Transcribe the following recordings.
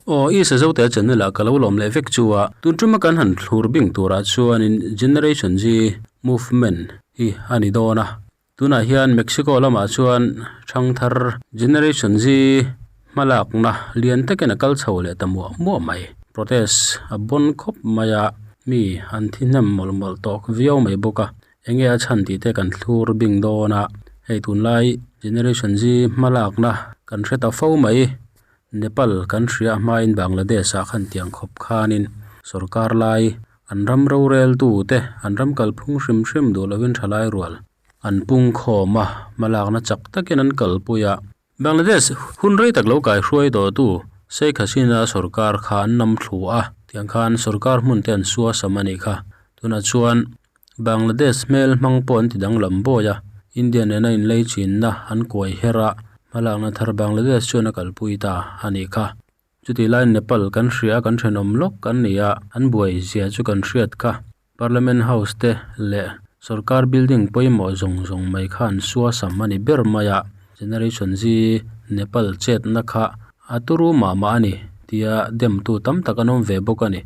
Aw i Sazote channel ah ka lo lawm leh vek chu a, tun tuma kan han thlur bing turah chuanin Generation Z movement hi a ni dawn a, tunah hian Mexico lamah chuan thangthar Generation Z hmalakna lian takin a kal chho leh ta muah muah mai. Protest a bawn khawp mai a, mi an thi hnem mawlh mawlh tawk viau mai bawk a. Enge a chhan tih te kan thlur bing dawn a, hei tunlai Generation Z hmalakna kan hre ta fo mai. Nepal kan hria hmain Bangladesh ah khan tiang khawp khanin sorkar lai an ram rorel tu te an ram kalphung hrim hrim duh lovin thalai rual an pung khawm a, hmalakna chak takin an kalpui a. Bangladesh hun rei tak lo kai hruai tawh tu Sheikh Hasina sorkar kha an nam thlu a, tiang khan sorkar hmun te an sua sam a nih kha. Tunah chuan Bangladesh hmel hmang pawh an ti danglam bawi a, India nena inlei chinna an kuai her a, hmalakna thar Bangladesh chuan a kalpui ta a nih kha. Chutih laiin Nepal kan hria a, kan thenawm lawk an ni a, an buai zia chu kan hriat kha. Parliament House te leh sorkar building pawimawh zawng zawng mai kha an sua sam a ni ber mai a, Generation Z Nepal chetna kha a turu mah mah a ni tia demtu tam tak an awm ve bawk a ni.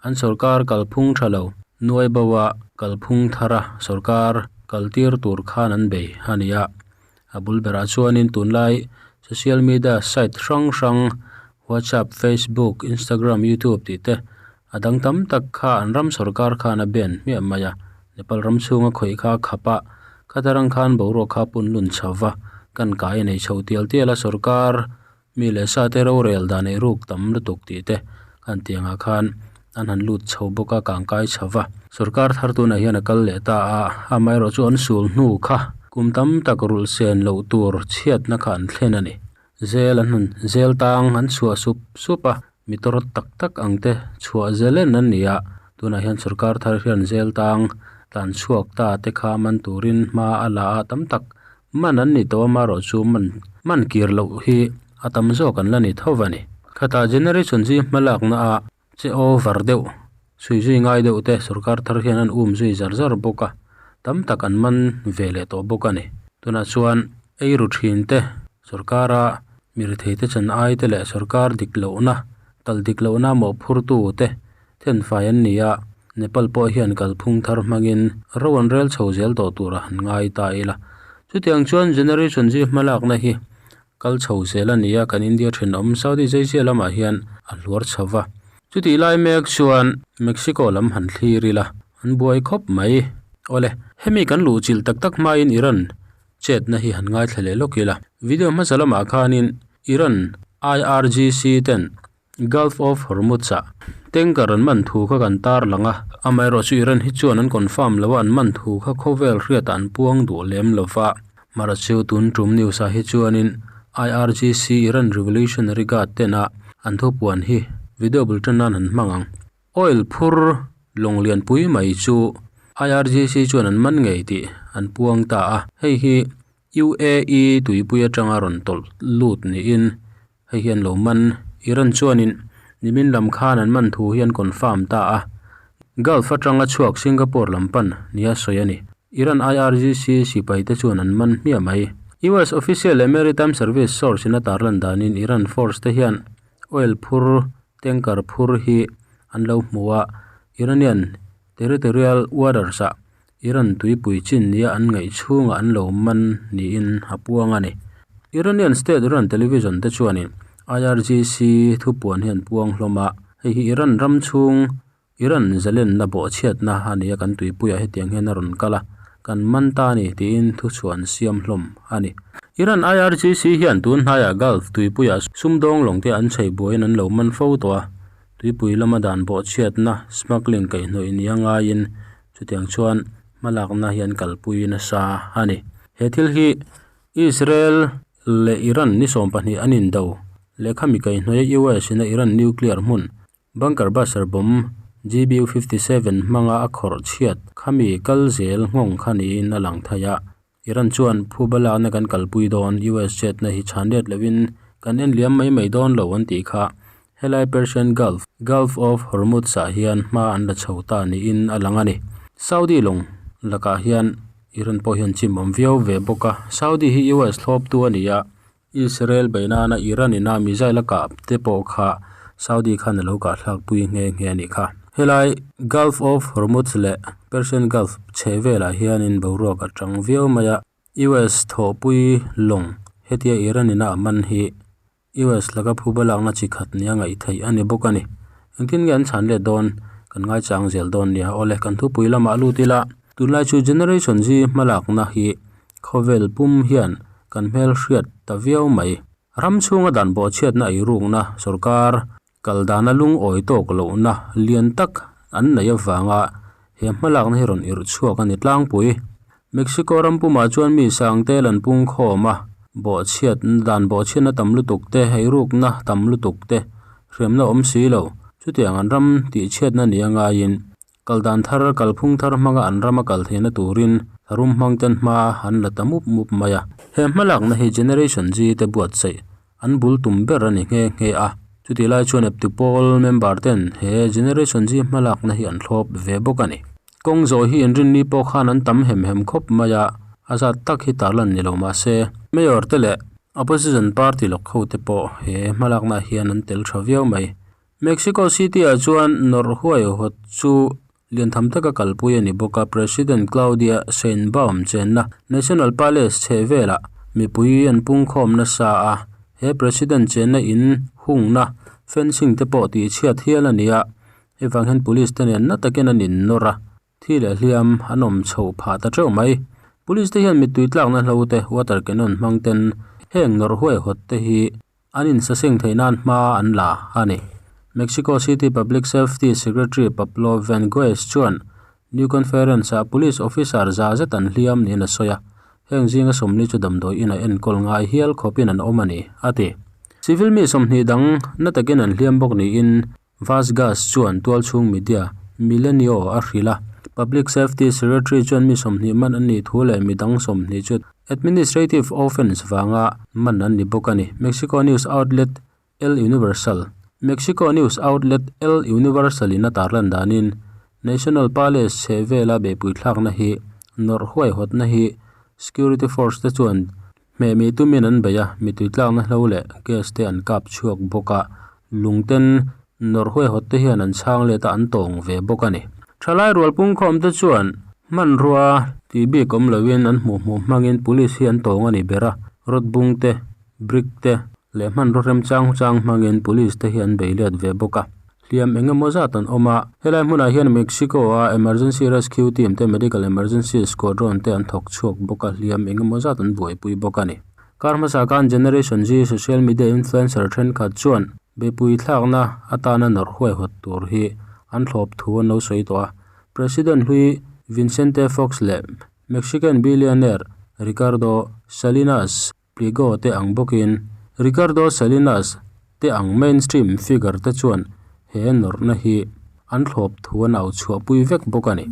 An sorkar kalphung tha lo nuai bo a kalphung thara sorkar kaltir tur khan an bei a ni a. A bul berah chuanin tunlai social media site hrang hrang WhatsApp, Facebook, Instagram, YouTube tih te a dang tam tak kha an ram sorkar khan a ban hmiah mai a. Nepal ram chhunga khawih kha a khap a, khatar ang khan boruak kha a pun lun chho va, kan kai a nei chho tial tial a sorkar mi leh sa te rorel dan ei ruk tam lutuk tih te khan tiangah khan an han lut chho bawk a kangkai chho va. Sorkar thar tunah hian a kal leh ta a, amaherawh chu an sul hnu kha kum tam tak rulh sen loh tur chhiatna kha an thlen a ni. Zel an han zel tang an chhuah sup sup a, mi tawrh tak tak ang te chhuah zelen an ni a, tunah hian sorkar thar hian zel tang tlan chhuak ta te kha man turin hma a la a tam tak Man an ni tawh a marawh chu man man kir loh hi a tam zawk an la ni tho va ni. Khatah generation zui hmalakna a che over deuh, chhui zui ngai deuh te sorkar thar hian an um zui zar zar bawk a, tam tak an man ve leh tawh bawk a ni. Tunah chuan ei ru thin te, sorkara mi rethei te chan ai te leh sorkar dik lohna, kal dik lohna mawhphurtu te Thenfai an ni a, Nepal pawh hian kalphung thar hmangin ro an rel chho zel tawh tur a han ngai ta ila. Chutiang chuan Generation Z hmalakna hi kal chho zel a ni a, kan India thenawm Saudi Zeizia lamah hian a hluar chho va. Chutih lai mek chuan Mexico lam han thlir ila, an buai khawp mai. Awle, hemi kan luhchilh tak tak hmain Iran chetna hi han ngaithla leh lawk ila. Video hmasa lamah khanin Iran IRGC ten Gulf of Hormuz-ah tanker an man thu kha kan tar lang a, amaherawhchu Iran hi chuan an confirm lo a, an man thu kha khawvel hriatah an puang duh lem lo va. Mahrachu tun tum news-ah hi chuanin IRGC, Iran Revolutionary Guard, tena an thupuan hi video bul tan nan an hmang ang. Oil phur lawng lianpui mai chu IRGC chuan an man ngei tih an puang ta a, hei hi UAE tuipui atanga rawn tawlh lut niin Hei hian lo man Iran chuanin nimin lam khan an man thu hi an confirm ta a, Gulf atanga chhuak Singapore lam pan nia sawi a ni. Iran IRGC sipai te chuan an man hmiah mai. US official leh Maritime Service source in a tarlan danin Iran force te hian oil phur tanker phur hi an lo hmu a, Iranian territorial waters ah Iran tuipui chin nia an ngaih chhungah an lo man niin a puang a ni. Iranian state run television te chuanin IRGC thupuan hi an puang hlawm a, hei hi Iran ram chhung Iran zalenna bawhchhiatna a ni a, kan tuipuiah hetiang hian a rawn kal a, kan man ta a ni tiin thuchhuah an siam hlawm a ni. Iran IRGC hian tun hnaiah Gulf tuipuiah sumdawng lawng te an chei buaiin an lo man fo tawh a, tuipui lama dan bawhchhiatna smuggling kaihhnawih nia ngaiin Chutiang chuan hmalakna hi an kalpui nasa a ni. He thil hi Israel leh Iran ni 12 an indo lehkha mi kaihhnawia US in a Iran nuclear hmun bunker buster bomb GBU-57 hmanga a khawrh chhiat khami kal zel nghawng kha niin a lang thei a. Iran chuan phuba lakna kan kalpui dawn, US chetna hi chhan let lovin kan en liam mai mai dawn lo an tih kha. Helai Persian Gulf, Gulf of Hormuz ah hian hma an la chho ta niin a lang a ni. Saudi lawng lakah hian Iran pawh hian chim awm viau ve bawk a, Saudi hi US thlawptu a ni a, Israel bei nana Iran ina missile a kah te pawh kha Saudi khan a lo kahthlak pui nghe nghe a nih kha. Helai Gulf of Hormuz leh Persian Gulf chheh velah hianin boruak a tang viau mai a, US thawhpui lawng hetia Iran in a a man hi US laka phuba lakna chi khat nia ngaih theih a ni bawk a ni. Engtin nge an chhan let dawn? Kan ngaichang zel dawn nia. Awle, kan thupui lamah lut ila, tunlai chu Generation Z hmalakna hi khawvel pum hian kan hmelhriat ta viau mai. Ram chhunga dan bawhchhiatna eirukna sorkar kal dana lungawi tawk lohna lian tak an neih avanga he hmalakna hi rawn irh chhuak a ni tlangpui. Mexico ram pumah chuan mi sang tel an pung khawm a, bawhchhiat dan bawhchhiatna tam lutuk te, eirukna tam lutuk te hremna awm si lo. Chutiang an ram tihchhiatna nia ngaiin kal dan thar, kalphung thar hmanga an rama kal theihna turin tharum hmang ten hma an la ta mup mup mai a. He hmalakna hi Generation Z te buatsaih an bul tum ber a ni nghe nghe a. Chutih lai chuan eptu pawl member ten he Generation Z hmalakna hi an thlawp ve bawk a ni. Kawng zawh hi inrinni pawh khan an tam hem hem khawp mai a, a zat tak hi tarlan ni lo mah se, Mayor te leh Opposition party lawk ho te pawh he hmalaknaah hian an tel tha viau mai. Mexico City ah chuan nawrh huaihawt chu lian tham taka kalpui a ni bawk a, President Claudia Sheinbaum chenna National Palace chheh velah mipui an pungkhawm nasa a, he President chenna in hungna fencing te pawh tihchhiat hial a ni a, Hei vang hian police te nen na takin an innawr a, thi leh hliam an awm chhoh phah ta teuh mai. Police te hian mittui tlakna hlo te, water cannon hmang ten heng nawrh huaihawt te hi an insaseng theih nan hma an la a ni. Mexico City Public Safety Secretary Pablo Venguez chuan New Conference ah police officer za zet an hliam niin a sawi a, heng zinga 40 chu damdawi inah enkawl ngai hial khawpin an awm a ni, a ti. Civil mi 20 dang na takin an hliam bawk niin Vazgas chuan tualchhung media Milenio a hrilh a, Public Safety Secretary chuan mi 20 man an nih thu leh mi dang 20 chu administrative offence vanga man an ni bawk a ni. Mexico news outlet El Universal Mexico news outlet El Universal in a tarlan danin National Palace chheh vela beihpui thlakna hi nawrh huaihawtna hi security force te chuan Hmehmih tumin an bei a, mitui tlakna hlo leh gas te an kap chhuak bawk a, lung ten nawrh huaihawt te hian an chhang let a an tawng ve bawk a ni. Thalai rual pungkhawm te chuan hmanrua tih bik awm loin an hmuh hmuh hmangin police hi an tawng a ni ber a, rod bung te, brick te leh hmanraw remchang chang hmangin police te hi an bei let ve bawk a. Hliam eng emaw zat an awm a, helai hmunah hian Mexico-a emergency rescue team te medical emergency squadron te an thawk chhuak bawk a, hliam eng emaw zat an buaipui bawk a ni. Kar hmasa khan Generation Z social media influencer thenkhat chuan beipui thlakna atana nawrh huaihawt tur hi an thlawp thu an lo sawi tawh a, President hlui Vincente Fox leh Mexican billionaire Ricardo Salinas Pliego te ang bawkin Ricardo Salinas te ang mainstream figure te chuan he nawrhna hi an thlawp thu an au chhuahpui vek bawk a ni.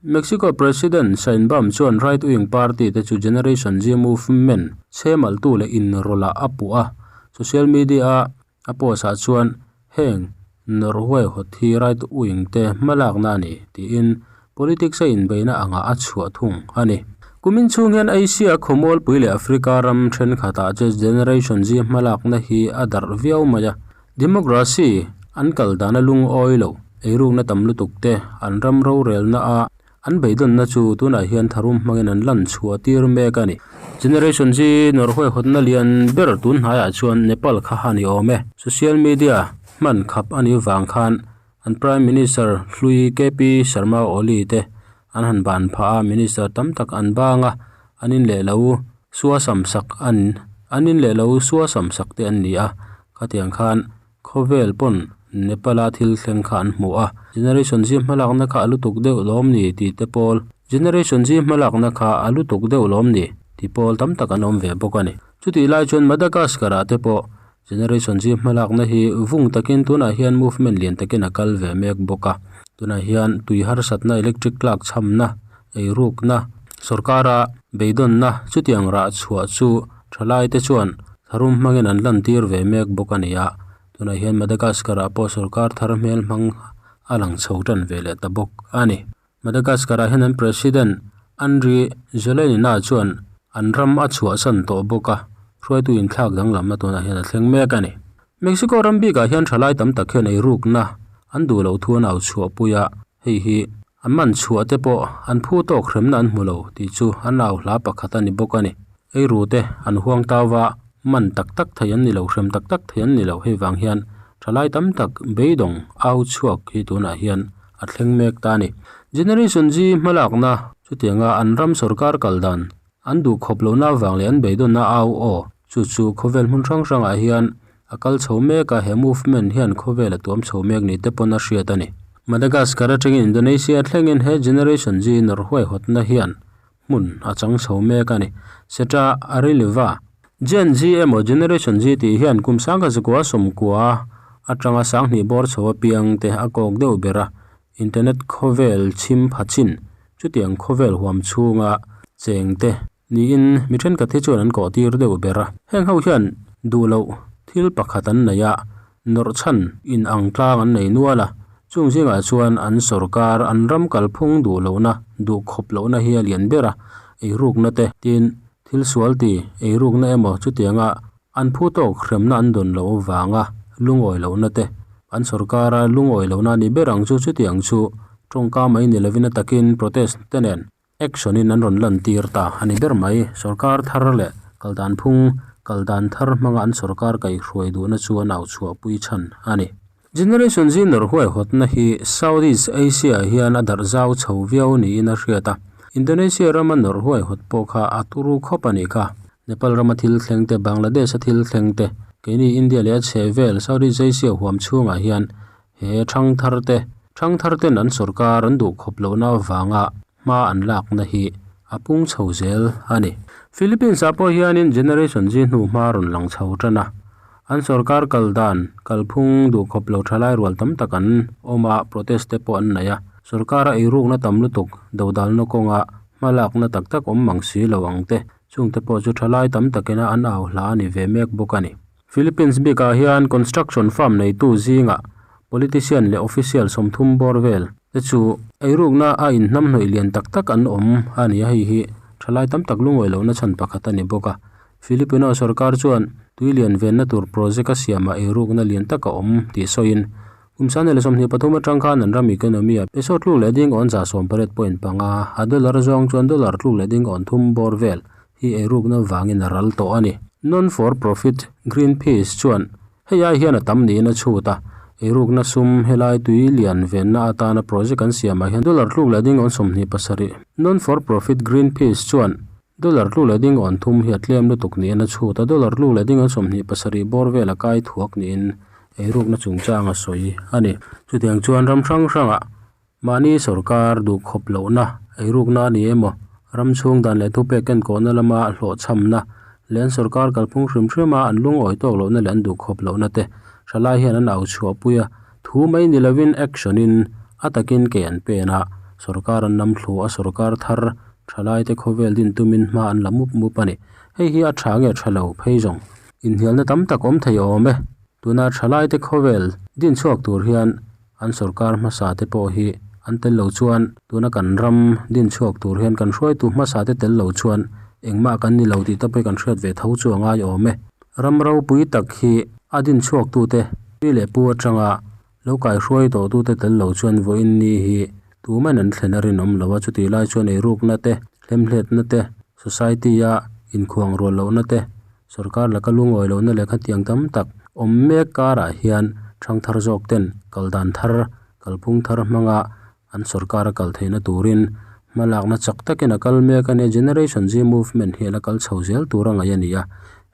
Mexico President Sheinbaum chuan right-wing party te chu Generation Z movement chhemaltu leh inrawlh-ah a puh a, social media-a A post ah chuan heng nawrh huaihawt hi right wing te hmalakna a ni tiin politics a inbeihna angah a chhuah thung a ni. Kumin chhung hian Asia khawmualpui leh Africa ram thenkhatah che Generation Z hmalakna hi a darh viau mai a, democracy an kal dana lungawi lo, eirukna tam lutuk te an ram rorelna a An beidawnna chu tunah hian tharum hmangin an lan chhuah tir mek a ni. Generation Z nawrh huaihawtna lian ber tun hnaiah chuan Nepal kha a ni awm e. Social media hman khap a nih vang khan an Prime Minister hlui KP Sharma Oli te an han ban phah a, Minister tam tak an bang a, an in leh lo suasam sak an an in leh lo suasam sak te an ni a, khatiang khan Khawvel pawn Nepal-a thil thleng kha an hmu a, Generation Z hmalakna kha a lutuk deuh lawm ni tih te pawl, Generation Z hmalakna kha a lutuk deuh lawm ni tih pawl tam tak an awm ve bawk a ni. Chutih lai chuan Madagascar-ah te pawh Generation Z hmalakna hi vung takin tunah hian movement lian takin a kal ve mek bawk a. Tunah hian tui harsatna, electric tlak chhamna, eirukna, sorkara beidawnna chutiang rah chhuah chu thalaite chuan Tharum hmangin an lantir ve mek bawk a ni a, tunah hian Madagascar-ah pawh sorkar thar hmel hmang a lang chho tan ve leh ta bawk a ni. Madagascar-ah hian an President Andry Rajoelina chuan an ram a chhuahsan tawh bawk a, hruaitu inthlak danglamna tunah hian a thleng mek a ni. Mexico ram bikah hian thalai tam tak hian eirukna an duh loh thu an au chhuah pui a, hei hi an man chhuah te pawh an phu tawk hremna an hmu lo tih chu an au hla pakhat a ni bawk a ni. Eiru te an huang tau va, man tak tak thei an ni lo, hrem tak tak thei an ni lo hei vang hian thalai tam tak beidawng au chhuak hi tunah hian a thleng mek ta a ni. Generation Z hmalakna chutianga an ram sawrkar kal dan an duh khawp lohna avang leh an beidawnna au aw chu chu khawvel hmun hrang hrangah hian a kal chho mek a, he movement hian khawvel a tuam chho mek ni te pawn a hriat a ni. Madagascar atangin Indonesia thlengin he Generation Z nawrh huaihawtna hian hmun a chang chho mek a ni. Seta Ariliva, Gen Z emaw Generation Z tih hian kum sangkhat zakua sawmkua atanga sanghnih bawr chho apiang te a kawk deuh ber a, internet khawvel chhim pha chin chutiang khawvel huam chhunga cheng te niin mi thenkhat hi chuan an kawh tir deuh ber a. Heng ho hian duh loh thil pakhat an nei a, nawrh chhan in ang tlang an nei nual a, chung zingah chuan an sawrkar an ram kalphung duh lohna duh khawp lohna hi a lian ber a, eirukna te tin thil sual ti eirukna emaw chutianga an phu tawk hremna an dawn loh avanga lungawi lohna te an sawrkara lungawi lohna a ni ber ang chu chutiang chu tawngka mai ni lovin a takin protest te nen Action in an rawn lan tir ta a ni ber mai. Sorkar thar leh kal dan phung, kal dan thar hmanga an sorkar kaihhruai duhna chu an au chhuahpui chhan a ni. Generation Z nawrh huaihawtna hi Southeast Asia ah hian a darh zau chho viau niin a hriat a. Indonesia rama nawrh huaihawt pawh kha a turu khawp a ni kha. Nepal rama thil thleng te, Bangladesh a thil thleng te, keini India leh a chhehvel Southeast Asia huam chhungah hian He thangthar te, thangthar ten an sorkar an duh khawp lohna avanga hma an lakna hi a pung chho zel a ni. Philippines ah pawh hianin Generation Z hnu hma rawn lang chho tan a, an sorkar kal dan kalphung duh khawp lo thalai rual tam tak an awm a, protest te pawh an nei a, sorkara eirukna tam lutuk dodalna kawnga hma lakna tak tak awm mang si lo ang te, chungte pawh chu thalai tam takina an au hla a ni ve mek bawk a ni. Philippines bikah hian construction firm neitu zingah politician leh official 30 bawr vel te chu eirukna a inhnamhnawih lian tak tak an awm a ni a, hei hi thalai tam tak lungawi lohna chhan pakhat a ni bawk a. Filipino sorkar chuan tui lian venna tur project a siamah eirukna lian tak a awm tih sawiin kum 2023 atang khan an ram economy a peso tluk leh ding awn 18.5 a dollar zawng chuan dollar tluk leh ding awn thum bawr vel hi eirukna vangin a ral tawh a ni. Non for profit Greenpeace chuan hei ai hian a tam niin a chhut a, eirukna sum helai tui lian venna atana project an siamah hian dollar tluk leh ding awn 27. Non for profit Greenpeace chuan dollar tluk leh ding awn thum hi a tlem lutuk niin a chhut a, dollar tluk leh ding awn 27 bawr vel a kai thuak niin eirukna chungchang a sawi a ni. Chutiang chuan ram hrang hrangah Mahni sorkar duh khawp lohna, eirukna a ni emaw, ram chhung dan leh thupek enkawhna lama hlawhchhamna leh an sorkar kalphung hrim hrima an lungawi tawk lohna leh an duh khawp lohna te thalai hian an au chhuahpui a, thu mai ni lovin action in a takin ke an pen a, sorkar an lam thlu a, sorkar thar thalai te khawvel din tumin hma an la mup mup a ni. Hei hi a tha nge tha lo phei zawng inhnialna tam tak awm thei awm e. Tuna thalai te khawvel din chhuak tur hian An sorkar hmasa te pawh hi an tel lo chuan tuna kan ram din chhuak tur hian kan hruaitu hmasa te tel lo chuan engmah kan ni lo tih te pawh hi kan hriat ve tho chu a ngai awm e. Ram ropui tak hi a din chhuak tute pi leh pu atanga lo kaihruai tawh tute tel lo chuan vawiin ni hi tumahin an thlen a rinawm lo a, chutih lai chuan eirukna te, hlemhletna te, society a inkhuang rual lohna te, Sorkar laka lungawi lohna lehkha tiang tam tak awm mek karah hian thangthar zawk ten kal dan thar, kalphung thar hmanga an sorkar a kal theihna turin hmalakna chak takin a kal mek a nia. Generation Z movement hi a la kal chho zel tur a ngaih a ni a,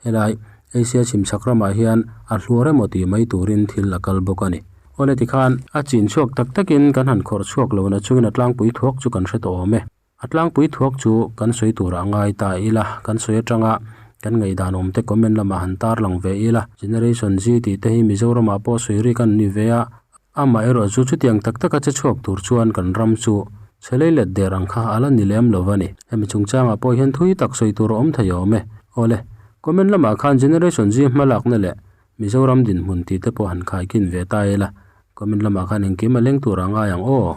helai Asia chhimchhak ramah hian a hluar emaw tih mai turin thil a kal bawk a ni. Awle tikhan a chin chhuak tak takin kan han khawrh chhuak lohna chungin a tlangpui thuak chu kan hre tawh awm e. A tlangpui thuak chu kan sawi turah a ngai ta ila, kan sawi atanga kan ngaihdan awm te comment lamah han tarlang ve ila, Generation Z tih te hi Mizoramah pawh sawi rik an ni ve a, amaherawh chu chutiang tak taka che chhuak tur chuan kan ram chu chhe lei let der ang kha a la ni lem lo va ni. Hemi chungchangah pawh hian thui tak sawi tur a awm thei awm e. Awle, comment lamah khan Generation Z hmalakna leh Mizoram dinhmun tih te pawh han khaikin ve ta ila, comment lamah khan engkim a leng tur a ngai ang aw.